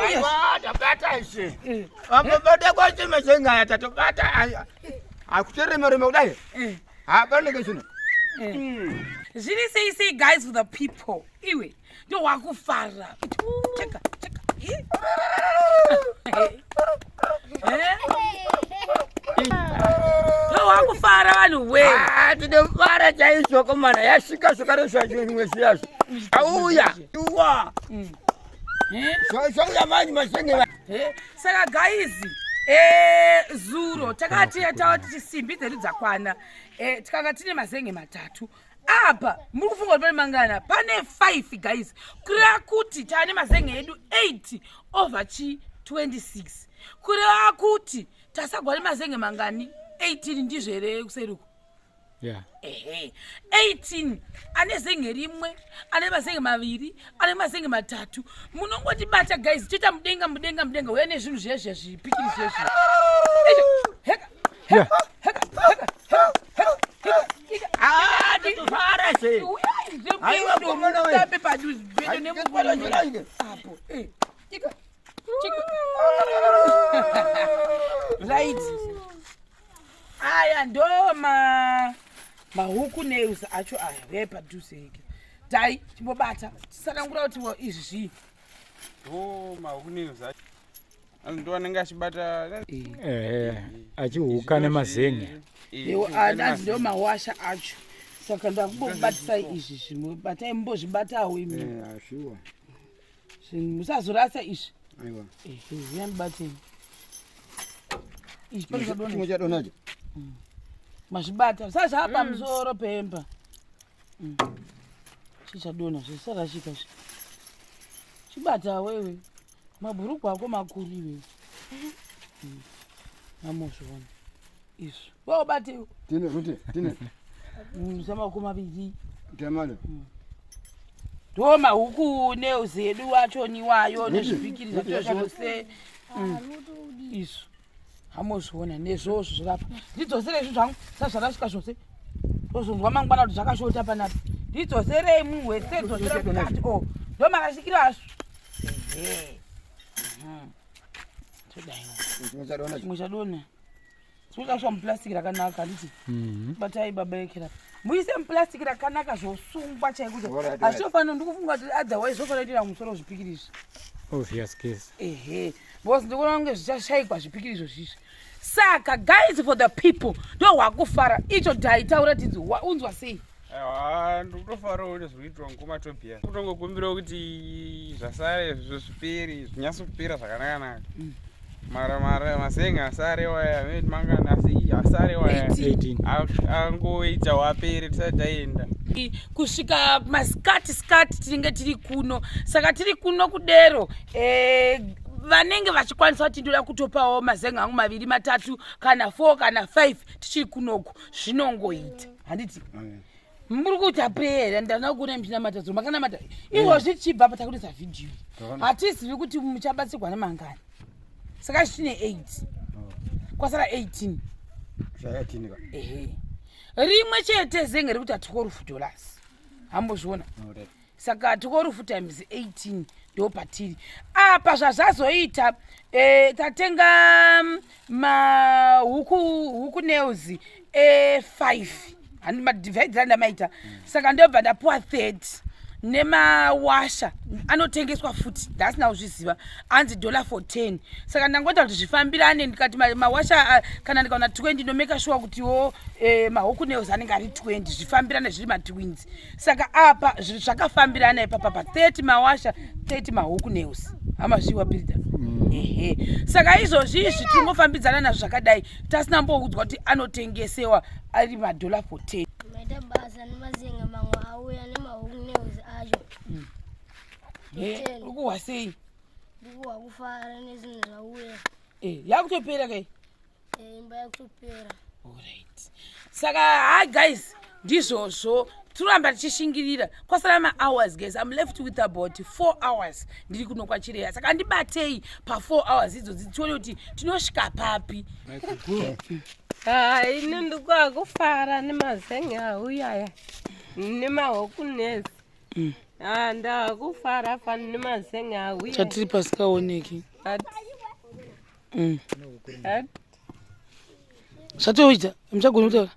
Aiwa, tabata ishe. Vambobata kwacho mazenga aya tatobata. Akuterema rema kudai. Hapana chino. Zviri sei sei guys for the people. Iwe ndo wakufara. Cheka cheka. Eh? Ndo wakufara vanhu we. Ah, tinofara chaizvo komana yasvika zvakare zvachimwe zviyazvo. Auya. Uwa. Eh? Zvauya manje mazenge. Eh, saka guys eh, zuro takati tati simbi dzedu dzakwana eh, tikanga tine mazenge matatu apa muri kufunga kuti pane mangana pane 5 guys kureva kuti taane mazenge edu 8 over chi 26 kureva kuti tasagwa nemazenge mangani 18 ndizvo here kuseri uku Yeah. Ehe, 18 ane zenge rimwe, ane mazenge maviri, ane mazenge matatu. Munongotibata guys, toita mudenga mudenga mudenga, uya nezvinhu zviya zviya zvipikiri zviya zviya. Heka, Yeah. heka, heka, heka, heka, heka, heka. Ah, tinofara she. Uyai Aiwa, zvepedo, komana we. mutambe padhuze pedo Ai, nemukuru. tinofara. Apo, eh, ika, chika. Right. Aya ndo ma mahuku nails acho aya uyai padhuze ike dai chimbobata tisanangura kuti wo izvi zvii. Ndo mahuku nails acho. Ndo anenge achibata Eh, achihuka nemazenge. Anzi ndo mawasha acho saka ndakumbokubatisai izvi zvimwe batai mumbozvibatawo imi. Eh, sure. Zvinhu musazorasa izvi. Aiwa. Ehe, uya izvi pane zvadonha. Chimwe chadonacho. Mazvibata sazvaa pamusoro pemba. Chichadonha zvisarashika zvi chibata wewe mabhuruku ako makuru iwewe. Mamozviona izvi waubate. Tine kuti tine. Samaoko maviri. Tamale. Ndo mahuku nails edu achoniwayo nezvipikiri zvacho zvose izvi hamozviona nezvozvo zvirapa ndidzoserei zvinhu zvangu sazvarasvika zvose tozonzwa mangwana kuti zvakashota panapa ndidzoserei munhu wese dzosera mukati o ndo marashikiro azvo. Ehe. Todaiwo. Chimwe chadonacho. Chimwe chadonha chinoda mupurasitiki rakanaka handiti? Mhm. Batai baba ekera muise mupurasitiki rakanaka zvosungwa chaiko. Alright, Hazvitofanira ndikufunga kuti otherwise zvofanira kuitira musoro zvipikiri izvi. Obvious case. Ehe, because ndikuona kunge zvichashayikwa zvipikiri izvo zvizvi. Saka guys for the people ndo hwakufara icho dhaitaura tidzi unzwa sei. Aiwa, ndikutofarawo nezvikuitwa ngoma Tobias. Kutongokumbirawo kuti zvasara izvo zvipere, zvinyatso kupera zvakanaka-naka. Mara mara masenga asare waya, maybe mangani asi asare waya. 18. Angoita wapere tisati taenda. Kusvika masikati sikati tinenge tiri kuno saka tiri kuno kudero eh, vanenge vachikwanisa kuti ndoda kutopawo mazenga angu maviri matatu kana 4 kana 5 tichiri kunoku zvinongoita handiti? Muri kuita prayer ndana kuona muchinamata zuro makanamata izvozvi tichibva pa takutoisa vhidhiyo hatizivi kuti muchabatsirwa nemangani saka zvitine 8 kwasara 18. Zvayatini ka. Ehe, rimwe chete zenge rekuti $12 hambozviona. Alright. Saka 12 times 18 ndo patiri apa zvazvazoita tatenga mahuku huku nails e5 handi madivhaidhira ndamaita saka ndobva ndapuwa 30 nemawasha anotengeswa futi ndasina kuzviziva anzi dollar for 10 saka ndangoita kuti zvifambirane ndikati mawasha kana ndikaona 20 ndomeka sure kutiwo mahuku nails anenge ari 20 zvifambirane zviri matwins saka apa zvinhu zvakafambirana ipapa pa 30 mawasha 30 mahuku nails hamazviwa pirida. Ehe, saka izvozvi izvi tingofambidzana nazvo zvakadai tasina mboudzwa kuti anotengesewa ari madollar for 10. Maita basa nemazenga mamwe auya nemahuku nails acho. Uri kuhwa sei? Ndikuhwa kufara nezvinhu zvauya. Eh, yakutopera kai? Eh, imba yakutopera. Alright. Saka hi guys ndizvozvo tiroramba tichishingirira kwasara mahours guys. I'm left with about 4 hours ndiri kuno kwachireya saka ndibatei pa4 hours idzodzi tione kuti tinosvika papi. Hayi, ini ndikwa kufara nemazenge auya aya nemahuku nails. Ah, ndakufara fani nemazen'e auya. Chatiri pasikaoneki. Zvatoita, muchagona kutaura.